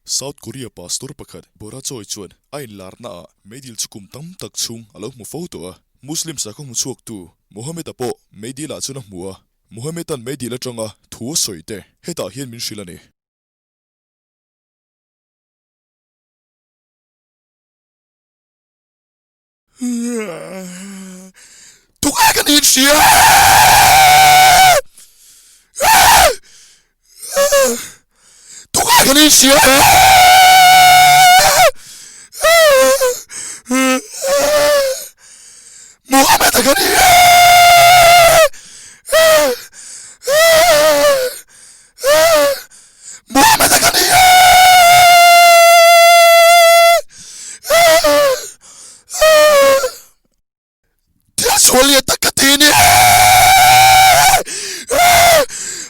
South Korea pastor pakhat Bora Choi chuan a inlarna ah meidil chu kum tam tak chhung a lo hmu fo tawh a. Muslim sakhaw hmu chhuaktu Mohammed-a pawh meidil ah chuan a hmu a, Mohammed-a'n meidil atanga thu a sawi te hetah hian min hrilh a ni. Tunge ka niin hria? Tunge ka niin hria? Muhammad-a ka ni e! Muhammad-a ka ni e! Thil sual lian tak ka ti a ni e!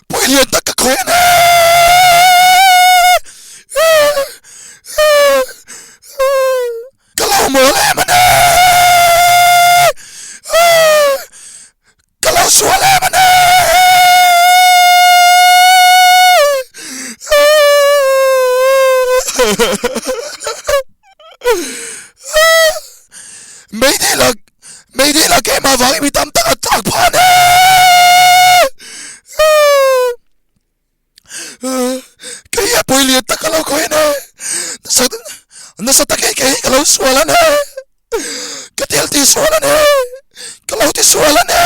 Pawi lian tak ka khawih a ni e! Ka lo mawl em a ni! Ka lo sual em a ni! Meidil a meidil a keimah vangin mi tam tak a tlak phah a ni! Kei hi a pawi lian tak ka lo khawih a ni! Nasa nasa takin kei hi ka lo sual a ni! Ka thil tih sual a ni! Ka lo ti sual a ni!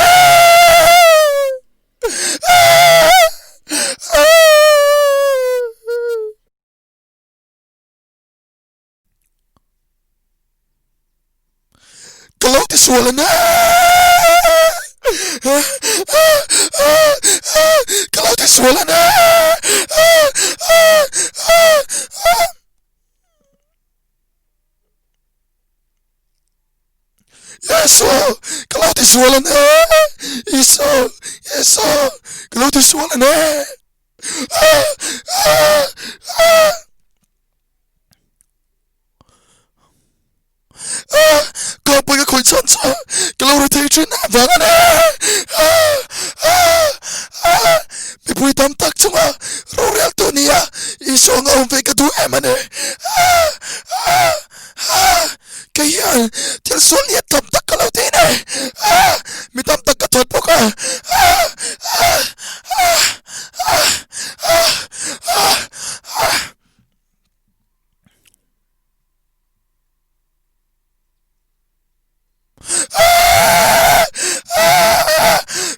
Ka lo ti sual a ni! Ka lo ti sual a ni! Yesu, ka lo ti sual a ni! Isu, Yesu, ka lo ti sual a ni! Ka pawi ka khawih chhan chu ka lo ri thei thin em vang a ni. Mipui tam tak chunga rorel tu nia Isua anga awm ve ka duh em a ni. Kei hian thil sual lian tam tak ka lo ti a ni. Mi tam tak ka that bawk a.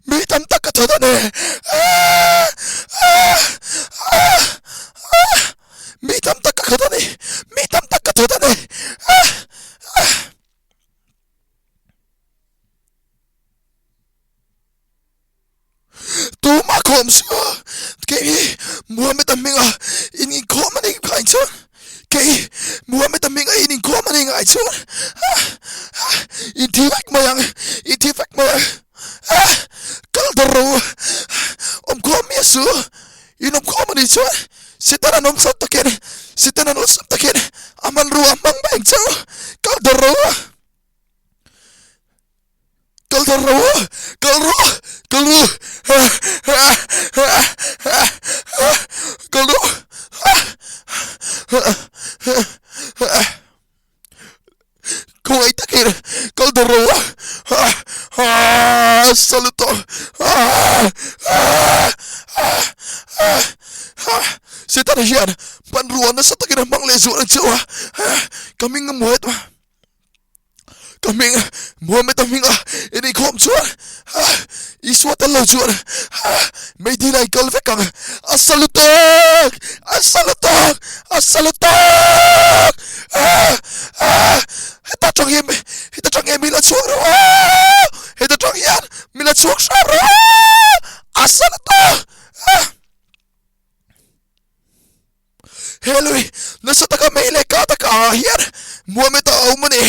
Mi tam tak ka that a ni. Mi tam tak ka that a ni. Mi tam tak ka that a ni. Tumah khawm suh kei hi Muhammad-a hminga in inkhawm a ni ngai chuan kei Muhammad-a hminga in inkhawm a ni ngai chuan in thi vek mai ang in thi vek mai ang kal dawr rawh u awmkhawm miah suh in awmkhawm a nih chuan Satan an awmsam takin Satan an awlsam takin a hmanrua a hmang mai ang che u kal dawr rawh u. Kal thar ro a, kal ro, kal ro, kal ro. Khawngaih takin kal thar ro a, saluto. Setana hian hmanrua nasa takin a hmang leh zual ang che u a, ka hming a muat. Ka hming Muhammad-a hminga in inkhawm chuan Isua tel lo chuan meidil a inkal vek ang. A sa lutuk! A sa lutuk! A sa lutuk! Heta tang hian heta tang hian min la chhuak rawh a! Heta tang hian min la chhuak hram rawh a! A sa lutuk! He lui nasa taka mei leh ka taka ah hian Muhammad a awm a ni.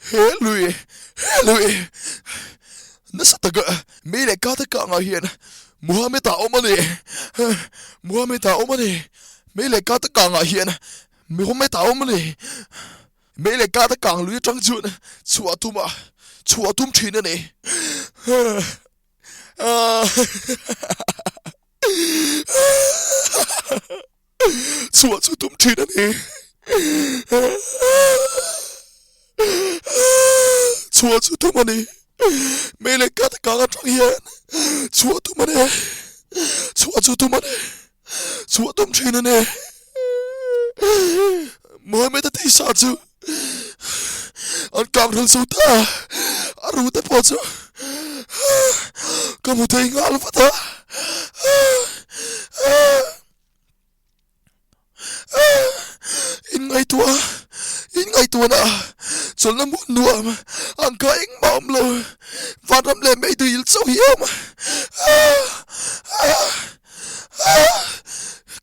He lui he lui nasa taka mei leh ka taka ah hian Muhammad a awm a ni. Muhammad a awm a ni. Mei leh ka taka ah hian Muhammad a awm a ni. Mei leh ka taka ang lui atang chuan chhuah tum a chhuah tum thin a ni. Chhuah chu tum thin a ni. Chhuah chu tum a ni. Mei leh ka te kang atang hian chhuah tum a ni. Chhuah chu tum a ni. Chhuah tum thin a ni. Mohammed-a tisa chu an kang hril zo ta. A ru te pawh chu ka hmu thei nghal vat a. Inngaihtuah inngaihtuahna chawlhna hmun nuam ang kha engmah awm lo vanram leh meiduil chauh hi a awm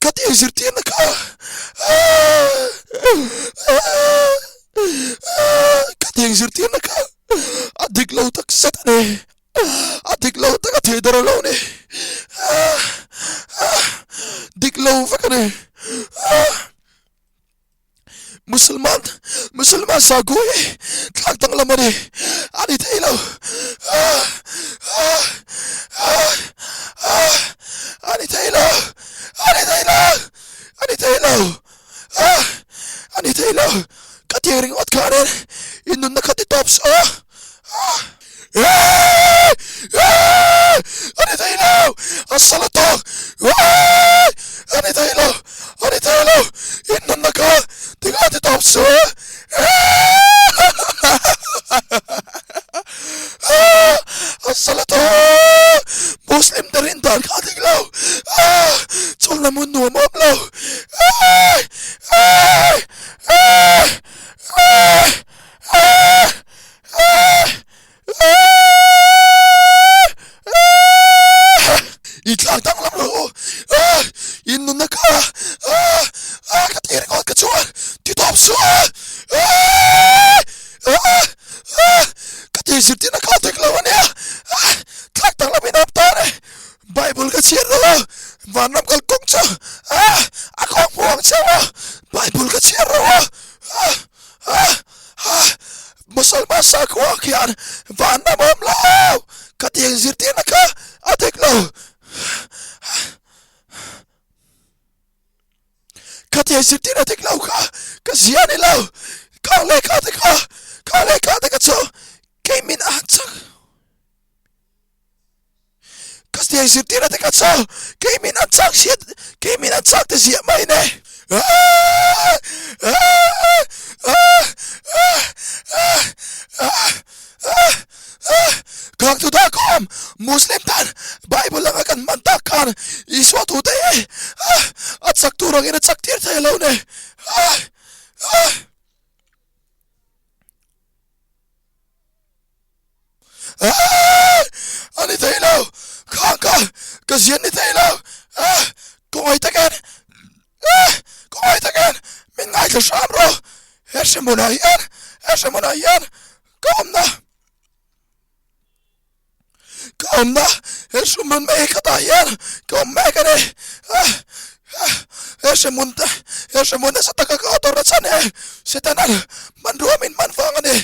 ka tih zirtirna kha ka tih zirtirna kha a dik lo tak zet a ni. A dik lo tak a thei der lo ni. Dik lo vek a ni. Musulman Musulman sakhua hi thlak danglam a ni. A ni thei lo. A ni thei lo. A ni thei lo. A ni thei lo. A ni thei lo. Ka tih ringawt khanin i nunna kha ti tawp suh a. A ni thei lo a sal a tawk a ni thei lo a ni thei lo in nunna kha tinga ti tawp suh a sal a tawk Muslim te rin dan kha a dik lo chawlhna hmun nuam awm lo. I tlang danglam lo in nunna kha ka ti ringawt ka chuan ti tawp suh ka ti zirtirna kha dik lo ania thlak danglam in awm ta a ni Bible ka chhiar lo a vanram kal kawng chu a kawng hmuh ang cheu a Bible ka chhiar lo a. Musalman sakhua khian vanram awm lo ka tih ang zirtirna kha a dik lo. Ka tih ang zirtirna dik lo kha ka zia a ni lo. Kha lehkha te kha kha lehkha te kha chu kei min a han chak. Ka tiang zirtirna te kha chu kei min an chak hriat kei min an chak te ziah mai ne. Khang chu dah khawm Muslim tan Bible anga kan hman tak khan Isua thu te hi a chak tur angin a chak tir thei lo ne. A ni thei lo khang ka ka zian ni thei lo kawngaih takin kawngaih takin min ngaithla hram rawh he hremhmunah hian he hremhmunah hian ka awmna ka awmna he hremhmun mai khatah hian ka awm mek a ni he hremhmun te he hremhmun nasa taka ka tawrhna chhan hi Setana hmanrua min hman vang a ni.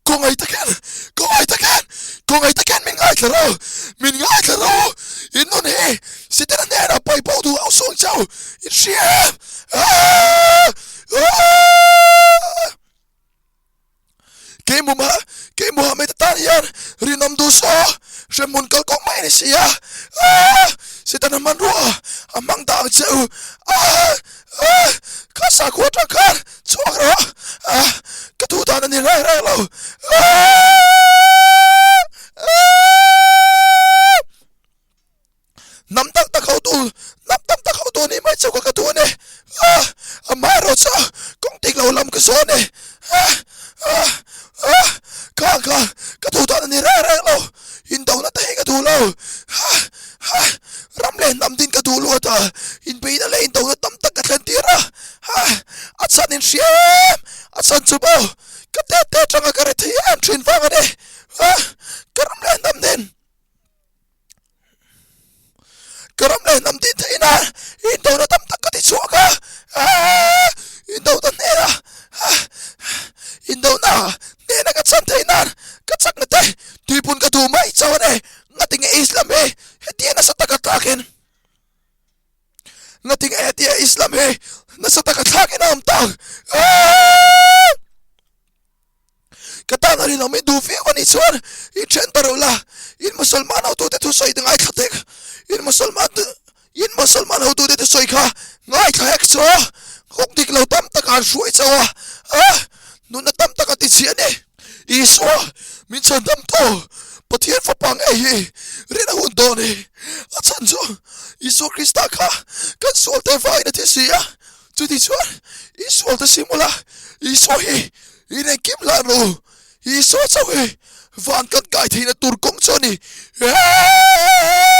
Kawngaih takin, kawngaih takin, kawngaih takin min ngaithla ro, min ngaithla ro, in nun hi Setana hnenah paih bo duh au suang chau, in hria em? Aaa! Aaa! Kei Muma, kei Muhammad atan hian rinawm duh saw, hremhmun kalkawng mai a ni si a, aaa! Setana hmanrua a hmang dah ang che u, aaa! Aaa! Kha sakhua atang khan Chhuak rawh! Ah! Ka duh dan a ni reng reng lo! Ah! Ah! Hnam tak tak hotu, hnam tam tak hotu nih mai chauh kha ka duh a ni. Ah! Amaherawhchu kawng dik lo lam ka zawh a ni. Ah! Ah! Ah! Kha kha ka duh dan a ni reng reng lo. Indona te hi ka duh lo. Ah! Ah! Ram leh hnam din ka duh luat a, inbeihna leh indona tam tak ka thlen tir a. Ha! A chhan in hria em? A chhan chu maw? Ka tet te atanga ka ri thei em thin vang a ni. Ha! Ka ram leh hnam din. Ka ram leh hnam din theihna indona tam tak ka ti chhuak a. Ha! Indona hnena ha! Indona hnena ka chhan theih nan ka chakna te tuipun ka duh mai chauh a ni. Ngatinge Islam hi hetiang nasa taka tlakin. Ngatinge hetia Islam hi nasa taka thlakin a awm tak? Aaaa! Ka tan a rinawm i duh viau a nih chuan in then ta rawh la, in Musalman hotute thusawi te ngaithla tek. In Musalman in Musalman hotute thusawi kha ngaithla hek chu kawng dik lo tam tak an hruai chauh a, a nunna tam tak a ti chhi a ni. Isua min chhan dam tawh Pathian fapa ngei hi rin a hun dawn i, a chhan chu Isua Krista kha kan sualte vaiin a thi si a. Chuti chuan Isual te sim ula, Isua hi in engkim hlan rawh u, Isua chauh hi van kan kai theihna tur kawng chu a ni. Eeeeee!